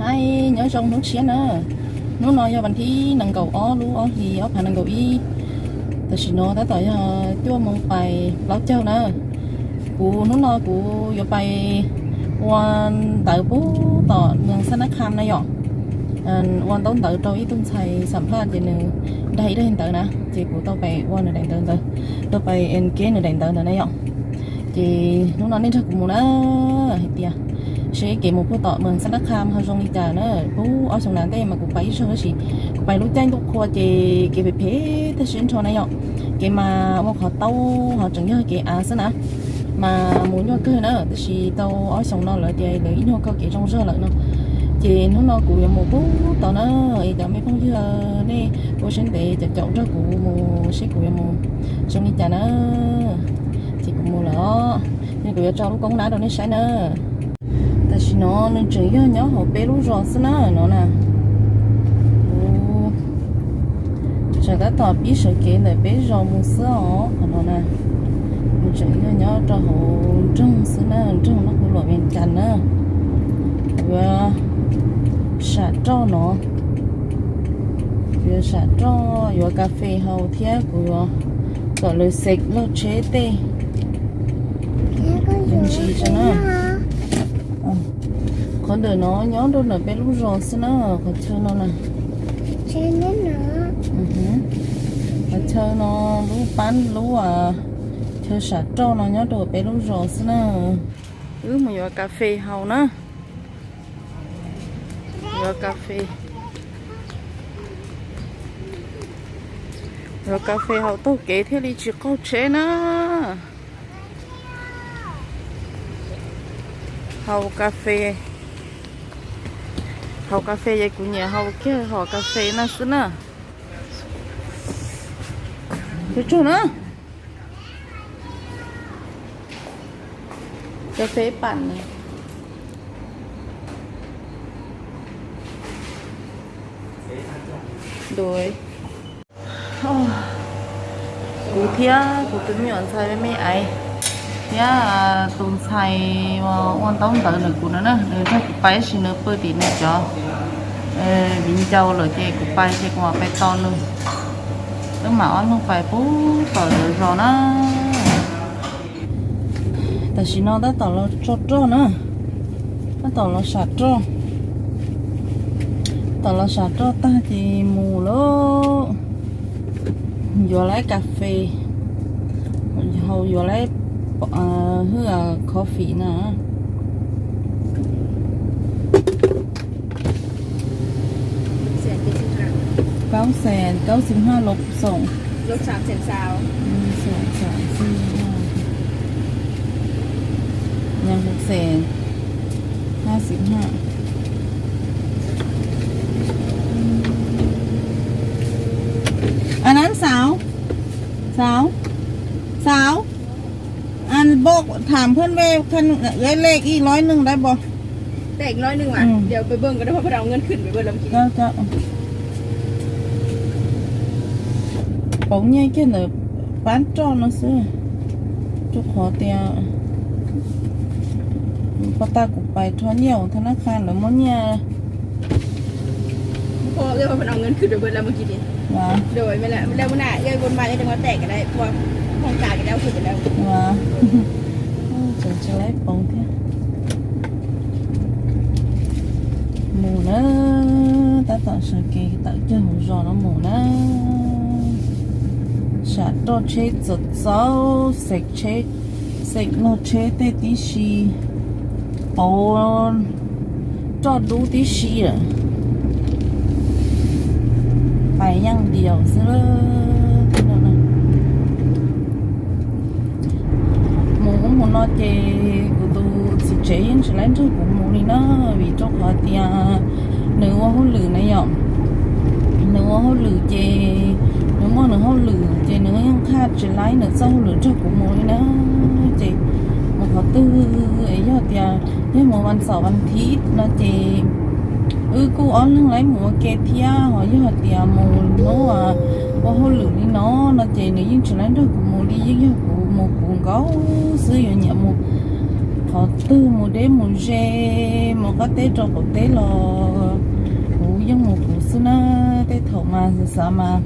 Aib, nyob zoo hnub tshiab na. Hnub no yog vas thib nees nkaum ob lub ob hlis ob phav nees nkaum ib. Tam sim no tab tom yog cuaj moos pais plaub caug na. Kuv hnub no kuv yuav pais ua ntawv pub tom Moos Xab Nab Kham na yom. Ua ntaub ntawv rau ib tug ntxhais xam phaj ces nws daig ib daim ntawv na, ces kuv tau pais ua nws daim ntawv ntawd, tau pais enkeb nws daim ntawv ntawd na yom. Ces hnub no nej nrog kuv mus na, hais tias seb kev mus puag tom Moos Xab Nab Kham ho zoo li cas na. Pub ob xyoos nas ntej mas kuv pais ib zaug tab sis kuv pais lub caij ntuj qhua ces kev phem phem tag siab nrho na yom. Kev mas ua qhov taub ho tseem yog kev av xwb na, mas mus nyuaj kawg na, tab sis tau ob xyoos no lawv tias lawv ib nyuag kaug kev zoo zog lawm no. Ces hnub no kuv yuav mus pub tod na, es cov me phooj ywg nej ua siab ntev caum caum nrog kuv mus seb kuv yuav mus zoo li cas na. Ces kuv mus lawm os, kuv yuav tso lub koob nab rau nej saib na. Tam sim no nws tseem yog nyob hauv peb lub zos xwb na no na. Kuv tseem tab tom pib sawv kev ntawm peb zos mus xwb os, qhov no na. Nws tseem yog nyob rau hauv nroog xwb na, nroog Naj Qhua Luam Vees Cas na. Kuv yuav sam roj no, kuv yuav sam roj yuav kas fes haus thiab kuv yuav kom lawv xeem log tsheb tej ntsis tso na. Qhov ntawm no nyob rau ntawm peb lub zos xwb na, qhov chaw no na. Qhov chaw no lub pab lub chaw sam roj no nyob rau peb lub zos xwb na. Wb mus yuav kas fes haus na. Yuav kas fes, yuav kas fes haus taug kev thiaj li tsis qaug tsheb na. Haus kas fes, haus kas fes ces kuv nyiam haus kiag hom kas fes no xwb na. Tsuag tsuag na. Kas fes pam na. Kuv thiab kuv tus me nyuam ntxhais me me aiv thiab tus ntxhais ua ntaub ntawv ntawm kuv no na, nws nrog kuv pais tab sis nws pw tim nws cov viv ncaus lawm ces kuv pais ces kuv mam pais tos nws. Wb mam ob leeg pais pub tom lawv zos na. Tam sim no tab tom los tso roj na, tab tom los sam roj, tab tom los sam roj tag ces mus lawm. Yuav lawm kas fes, haus yuav lawm hwj coffee na. Cốc sèn, cốc sinh hạt lục sủng. Lục sủng sèn sao? Sủng sủng sinh hạt. Nhân lục sèn. Hai mươi hai. Anh ăn sáu. Sáu. Sáu. Anh bộ thảm hơn về khăn ưới lê y lói nưng đấy bộ. Để lói nưng à? Ừ. Giờ phải bơng cái đó bắt đầu ngân khửn phải bơng lắm kì. Cho, cho. Pov nyiaj kiag ntawm pab roj no xwb, rau qhov tias pov tag kuv pais rho nyiaj thab nab qha lawv muab nyiaj. Ua, ua, tseem tsis laib pov thiab. Mus na, tab tom sawv kev tawm kiag hauv zos no mus na. Sam roj tsheb txaus txaus, xeem tsheb, xeem log tsheb tej tib si, pauv roj dub tib si lawm. Pais yeej diaus xwb thiab no na. Mus ub mus no ces kuv tus txiv tsev yeej tsis laib nrog kuv mus li na, vim rau qhov tias nws ua hauj lwm na yom. Nws ua hauj lwm ces nws muaj nws hauj lwm ces nws yeej qhaj tsis laib nws txoj hauj lwm nrog kuv mus li na. Ces mus qhov twg es yog tias yog mus vas xaum vas thiv no ces wb kuj ob leeg laib mus ua ke thiab, ho yog hais tias mus hnub ua hauj lwm li no no ces nws yeej tsis laib nrog kuv mus li, yeej yog kuv mus kuv nkaus xwb, yuav nyiam mus Qhov twg mus deb mus ze, mus qab teb rau qaum teb los kuv yeej mus kuv xwb na. Tej thaum mas xav xav mas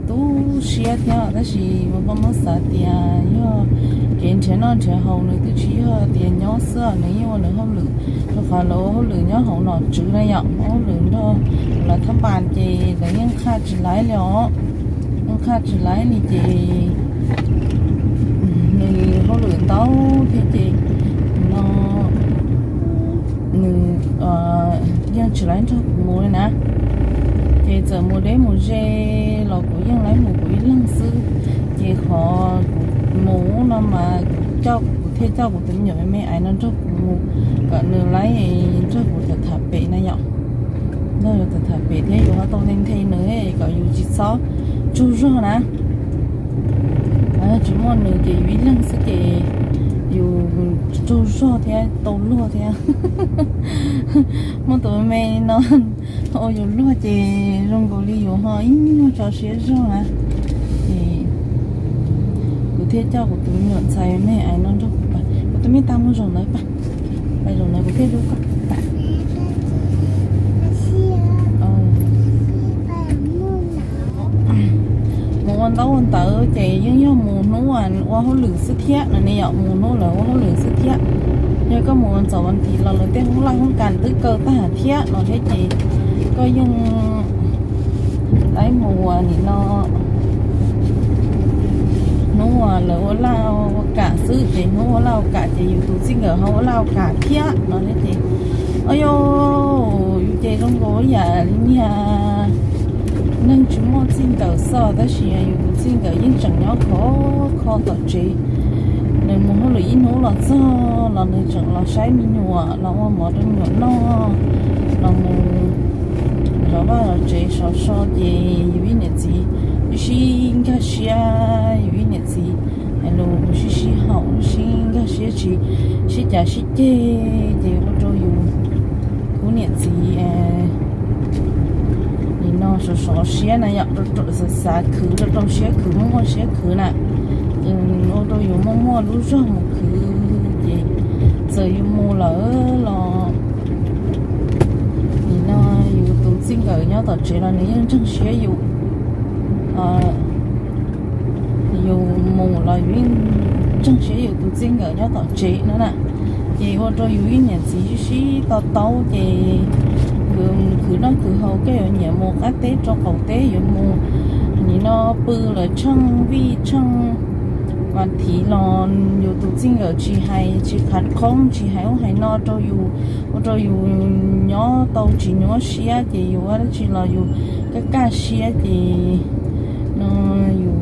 tu siab thiab, tab sis mas koj muab xav tias yog kev nrhiav noj nrhiav haus nws twb tsis yog tias nyob xwb, nws yeej ua nws hauj lwm, rau qhov lawv ua hauj lwm nyob hauv nom tswv na yom, ua hauj lwm nrog lawv thab npas ces lawv yeej qhaj tsis laib li os, yeej qhaj tsis laib li ces nws hauj lwm ntau thiab ces no nws yeej tsis laib nrog kuv mus li na. Ces txawm mus deb mus ze los kuv yeej laib mus kuv ib leeg xwb. Ces qhov kuv mus no mas kuv coj, kuv thiaj coj kuv tus me nyuam me me aiv no nrog kuv mus, kom nws laib nrog kuv tham tham pem na yom. Nrog yus tham tham pem thiab yus ho tau nthe nthe nws kom yus tsis txhob tsaug zog na. Tsis muaj nws ces yus ib leeg xwb ces yus tsaug zog thiab tau luag thiab. Muaj tus me no ua yus luag ces zoo nkaus li yus ho ib nyuag tso siab zog na. Ces kuv thiaj coj kuv tus me nyuam ntxhais me aiv no nrog kuv pais, kuv tus me tag mus zaum ntawd pais, pais zaum ntawd kuv thiaj hlub koj. Mus ua ntaub ua ntawv ces yeej yog mus hnub ua hauj lwm xwb thiab no ne yom, mus hnub lawv ua hauj lwm xwb thiab. Yog koj mus ua ntxaum ua nthiv los lawv tej hoob laj hoob kas twb kaw tag thiab no thiab ces koj yeej laib mus ua nim no hnub uas lawv ua laj ua kam xwb ces hnub ua laj ua kam ces yus tus txij nkawm ho ua laj ua kam thiab no thiab ces, o yus ces zoo nkaus yam li niag neeg tsis muaj txij nkawm xwb tab sis yus tus txij nkawm yeej tseem nyob khov kho tom tsev. Nws mus hauj lwm ib hnub los txog los nws tseem los saib me nyuam los ua mov rau me nyuam noj, los mus zov vaj zov tsev sov so ces yus ib niam txiv sib nkag siab, yus ib niam txiv hais lus sib sib haum sib nkag siab tsis sib cav sib ceg ces ua rau yus lub niam txiv nim no sov sov siab na yom, xav xav khwv rau rau siab khwv muaj muaj siab khwv na, ua rau yus muaj muaj lub zog mus khwv ces txawm yus mus lawm los nim no yus tus txij nkawm nyob tom tsev los nws yeej ntseeg siab yus. Yus mus los yus yeej ntseeg siab yus tus txij nkawm nyob tom tsev no na. Ces ua rau yus ib niam txiv sib sib to taub ces khwv noj khwv haus koj yuav nyiam mus qab teb rau qaum teb yuav mus nim no pw lawm tsheej vij tsheej vas thiv los yus tus txij nkawm tsis hais tsis qhav qhoob tsis hais ub hais no rau yus, ua rau yus nyob tau tsis nyuaj siab ces yus ua dab tsi los yus kaj kaj siab ces no yus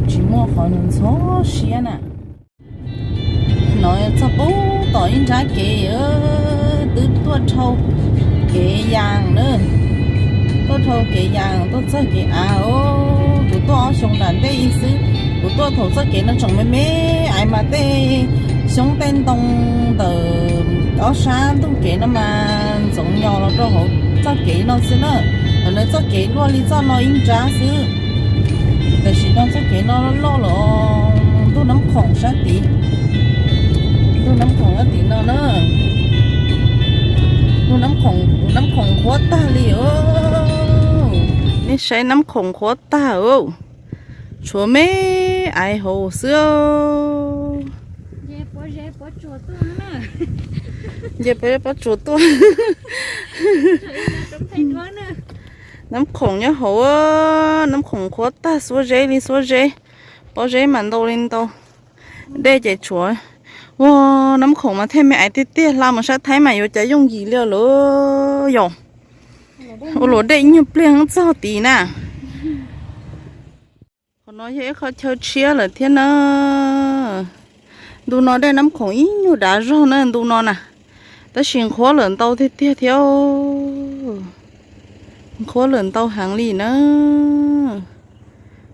tsis muaj qhov ntxhov siab na. No txog pub tom ib nrab kev, twb tuaj dhau kev yas na, tuaj dhau kev yas tuaj txog kev av. Kuv tuaj ob xyoo nram ntej xwb, kuv tuaj thaum txoj kev no tseem me me aiv mas tej xyoob tej ntoo ntawm ob sab ntug kev no mas ntxoov nyos los rau hauv txoj kev no xwb na. Thaum ntawd txoj kev luaj li txoj no ib nrab xwb, tam sim no txoj kev no loj loj lawm. Ntug Nab Khoom sab tid, ntug Nab Khoom sab tid no na. Ntug Nab Khoom, Nab Khoom qhuav tag li. Nej saib Nab Khoom qhuav tag, tshuav me aiv hauv xwb. Nce pob zeb pob tsuas tuaj. Nab Khoom nyob hauv, Nab Khoom qhuav tag, xuab zeb li xuab zeb, pob zeb mas ntau li ntau, dej ces tshuav. Ua, Nab Khoom mas thiaj me aiv tiag tiag, hla mus sab Thaib mas yuav cas yooj yim li lawm yom. Ua luam dej ib nyuag pliag txog tid na. Qhov no yog ib qho chaw tshiab lawm thiab na. Ntu no dej Nab Khoom ib nyuag dav zog na ntu no na, tab sis qhuav lawm ntau tiag tiag thiab. Qhuav lawm ntau heev li na.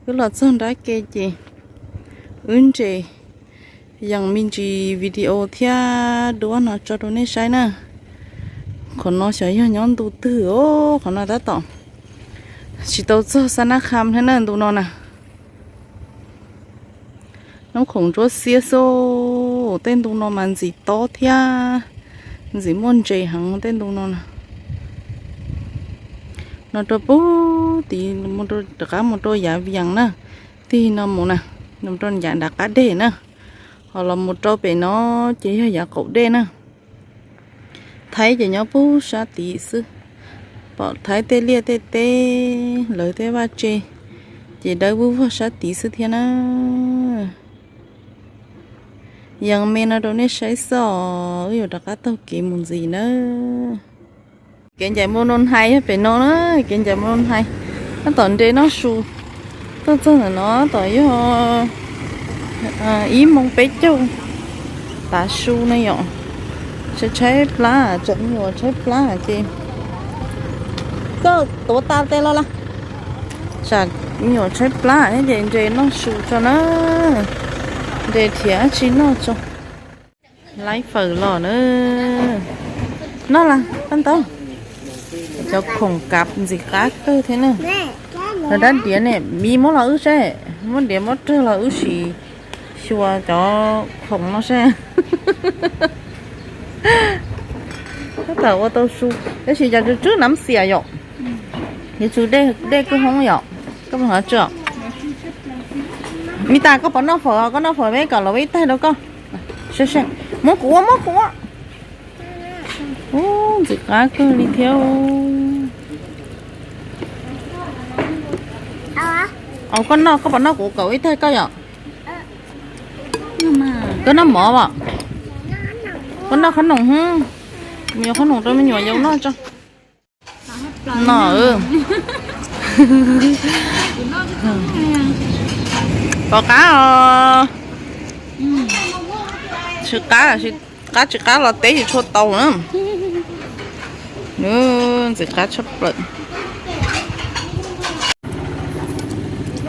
Wb los txog nrab ke ces wb nres yees me ntsis video thiab duab no tso rau nej saib na. Qhov no xyov yog nyob ntu twg os, qhov no tab tom tsis tau txog Xab Nab Kham thiab na ntu no na. Nab Khoom ntsuab xiab xwb. Ua tej ntu no mas ntxim tob thiab ntxim muaj ntses heev tej ntu no. No rau pub tid, rov qab mus rau yav Vias na, tig no mus na, mus rau yav nram qab deg na, ho los mus rau pem no ces yog yav qaum dej na. Thaib ces nyob pub sab tid xwb. Pom Thaib tej liaj tej teb, lawv tej vaj tse ces dawb vug vog sab tid xwb thiab na. Yees me no rau nej saib xwb os, wb yuav rov qab taug kev mus ntxiv na. Kev ncaim Mus Nus Hais yog pem no na, kev ncaim Mus Nus Hais. Tab tom nres noj su, tuaj txog ntawm no tab tom yog ib moos peb caug tav su na yom. Tshaib tshaib plab, tseem me nyuam tshaib plab ces koj tuav tas tes los lawm. Tsam me nyuam tshaib plab thiab ces nres noj su tso na, nres thiab tsis noj tso. Laib fawm los na. Noj las pab ntaub. Cov khoom kav ntxim qab kawg thiab na. Cov dab diav ne, miv muab los wb seb, muab diav muab rawg los wb sim xyuas cov khoom no seb. Tab tom ua tau su, tab sis cas tsw tsw nab xias yom. Yuav tsw dej kwj hoob yom. Koj puas hov tsw? Mis tas koj puas noj fawm os? Koj noj fawm peb kom los ib taig rau koj. Muab kuv ua, muab kuv ua. Ub, ntxim qab kawg li thiab. Au, koj noj, koj puas noj kuv kom ib taig koj yom? Koj noj mov as? Koj noj qhob noom hwb. Mus yuav qhob noom rau me nyuam yaus noj tso. No, pom qab os. Tsis qab, qab tsis qab los teb tsis tshua tau na. Ntxim qab tshaj plaws.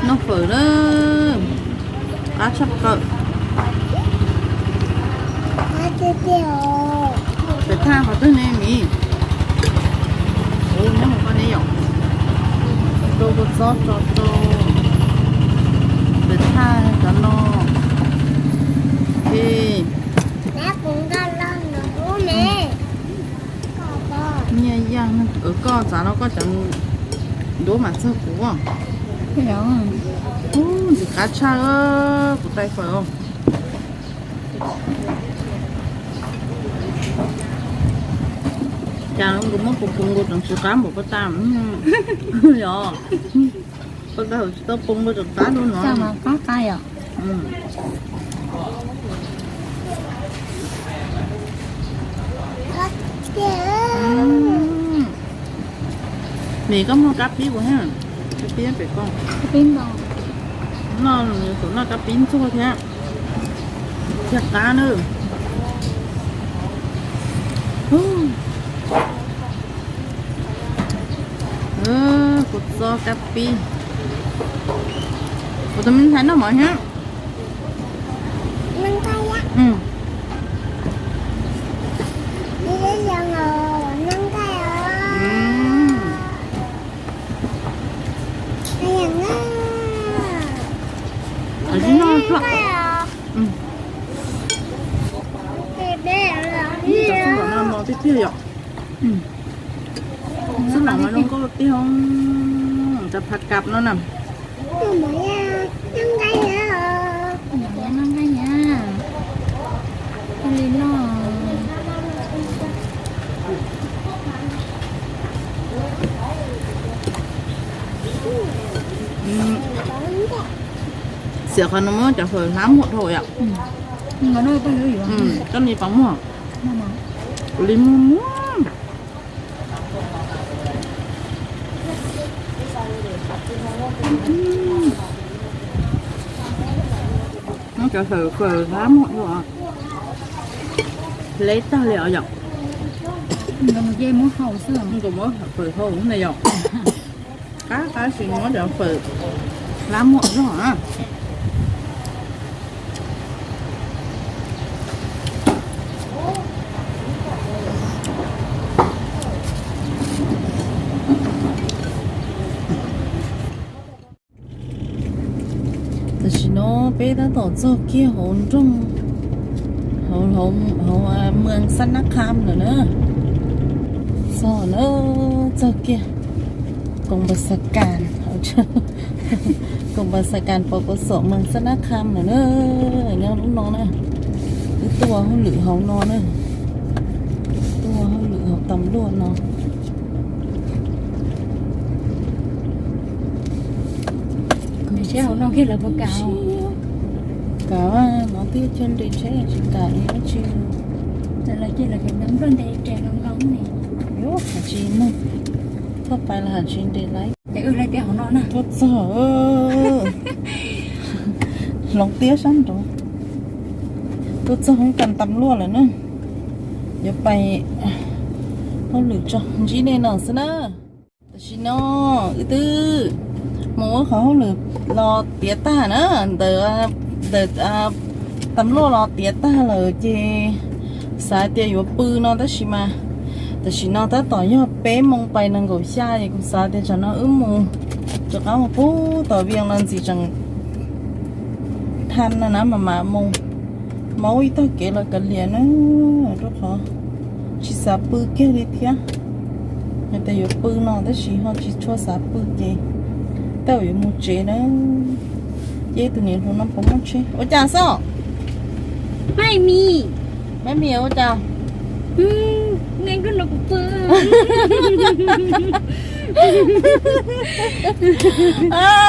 Noj fawm na, qab tshaj plaws. Pem thaj qhov twg ne miv? Nyob hauv ko ne yom. Rau kua txob tso rau pem thaj cov no. Nyiaj yaj, koj txav no koj cov ntuav mam txog kuv. Ntxim qab tshaj kuv taij fawm. Cas nkaus muab kuv pub nkaus tseem tsis qab npaum koj tas. Yog koj tas tsis tau pub nkaus tseem qab dua no. Vim koj muag kab pib kuv thiab, kab pib pem koj. Noj, noj kab pib ntxuag thiab, thiaj qab na. Kuv txo kab pib. Kuv tus me ntxhais noj mov thiab. Cov xub npam no no tiag tiag yom. Xub npam no zoo nkauj tiag. Cov phav kab no na. Xiam qhov no muab cov fawm hlab muag dhau yom. Koj li pov muag, li muag muag. Muab cov fawm fawm hlab muag dhau, hleb tag li os yom. Nkaus muab fawm hau na yom. Qab qab tsis muab cov fawm hlab muag zog na. Tam sim no peb tab tom txog kiag hauv nroog Hauv, hauv, a, Muas Xab Nab Kham lawm na. Txog na, txog kiag Koos Npas Xas Kas, Koos Npas Xas Kas pov pov xom Muas Xab Nab Kham lawm na. Nyob lub no na, wb tuaj hauj lwm hauv no na, tuaj hauj lwm hauv tas luaj no. Kam no twb coj nres tsheb tsis kam li dab tsi. Yuav hais tsis mog, thaj pais los hais tsis nres laiv. Tuaj txog, hloov tiab sab nraud, tuaj txog hoob kas tas luaj lawm na. Yuav pais hauj lwm tso, ntsib nej no xwb na. Tam sim no wb twb mus ua qhov hauj lwm los tiav tag na, ntawm, ntawm tas luaj los tiav tag lawm ces xav tias yuav pw no tab sis mas tam sim no tab tom yog peb moos pais nees nkaum xya es kuv xav tias tsam no wb mus rov qab mus pub tom Vias los ntxim tseem tha no na mam mam mus. Maub ib tog kev los kav liam na, rau qhov tsis xav pw kiag li thiab. Yog tias yuav pw no tab sis ho tsis tshua xav pw ces tej zaum yuav mus tsev na. Ces tus niam hluas no puas muaj tsheb ua cas xwb? Mai mi, mai mi ua cas? Neb koj nrog kuv pw.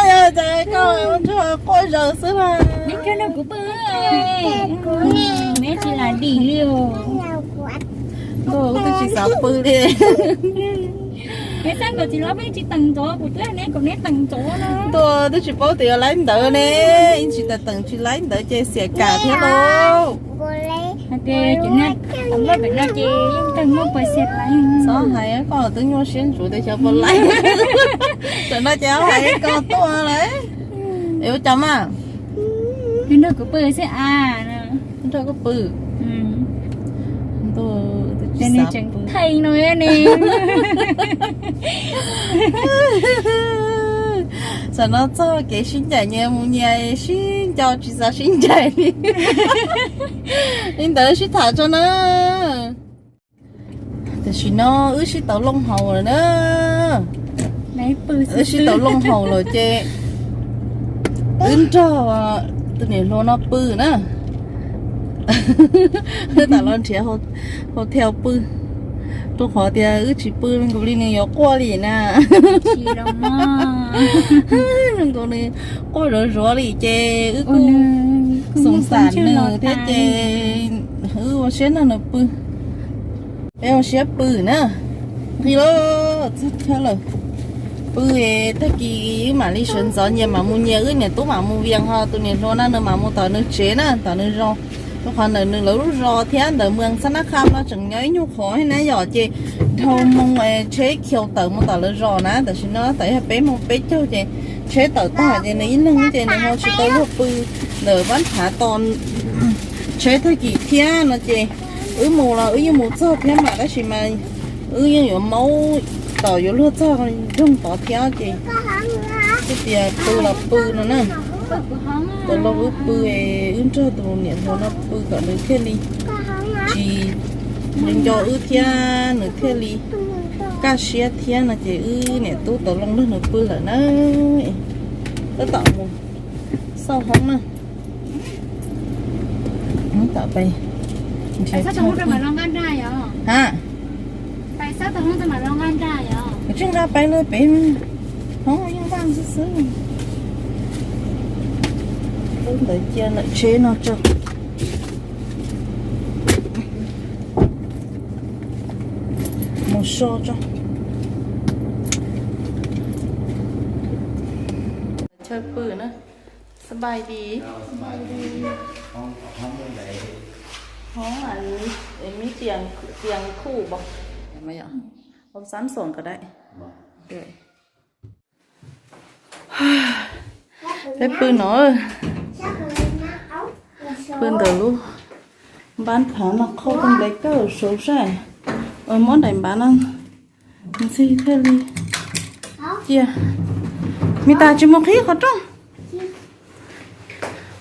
Yog cas koj ua ntsog quaj zaws xwb na. Neb koj nrog kuv pw. Neb tsis lam dim li os. Ntuj, wb twb tsis xav pw li. Neb xab nkaus tsis laib peb tsis teem ntxov, kuv twb neb kom neb teem ntxov na. Ntuj, twb tsis paub tias yuav laib ntawd ne, yeej tsis teem tsis laib ntawd ces xiam kam thiab lauj. Hais tias cov nyob tom loj pem no ces yeej tau muaj pais xiam kam. Txhob hais, koj twb nyuaj siab ntsuav tias xyov puas laib. Tam no ces hais koj tuaj lawm. Es ua cas mas? Neb nrog kuv pw xwb a. Nrog koj pw. Ntuj, twb tsis xav pw. Thaij no ne. Tam no txog kev sib ncaim nyias mus nyias sib nco tsis xav sib ncaim li. Li ntawd sib tham tso na. Tam sim no wb sib tau looj haus lawm na. Wb sib tau looj haus lawm ces wb nrog tus niam hluas no pw na. Wb tam los nrhiav hotel pw, rau qhov tias wb tsis pw nkaus li nws yuav quaj li na. Nkaus nws quaj zuav zuav li ces wb kuj xoom xam nws thiab ces wb ua siab nrog nws pw. Peb ua siab pw na. Nqis los txog chaw lawm. Pw, tag kis wb mam li sawv ntxov nyias mam mus nyias, wb niam tub mam mus Vias ho tus niam hluas no nws mam mus tom nws tsev na, tom nws zos. Rau qhov ntawm nws lawv lub zos thiab ntawm Muas Xab Nab Kham no tseem nyob ib nyuag qhov thiab na yom, ces dhau moo tsheb khiaus tawm mus tom lawv zos na. Tam sim no tawm yog peb moo peb caug ces tsheb tawm tag ces nws ib leeg ces nws ho tsis tau luag pw ntawm Vab Phav tos tsheb tag kis thiab no ces wb mus los wb yeej mus txog thiab mas tab sis mas wb yeej yuav maub tom yuav luag txog nroog tod thiab ces twb tias pw los pw no na. Tau los wb pw, wb nrog tus niam hluas no pw kom nws thiaj li tsis nco wb thiab nws thiaj li kaj siab thiab no ces wb niam tub tau los nrog nws pw lawm na. Tab tom mus xauj hoob na. Tab tom pais nrhiav chaw pw. Ha, tsis nqa pais li pem hoob yeej vaj xwb xwb. Lub ntawd cia lawm tsheb no tso. Mus so tso. Chaw pw na. Sbais dis. Hoob, mis tias tias khuj bos. Hoob xab xoom kom dai. Peb pw no, pw ntawm lub npab phav no qhov koj nplej kawg saud saib. Muab daim npab no ntxig thiaj li cia. Me tas tsis mus qhib qhov rooj.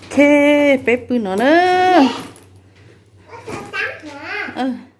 Ok, peb pw no na. Ntawd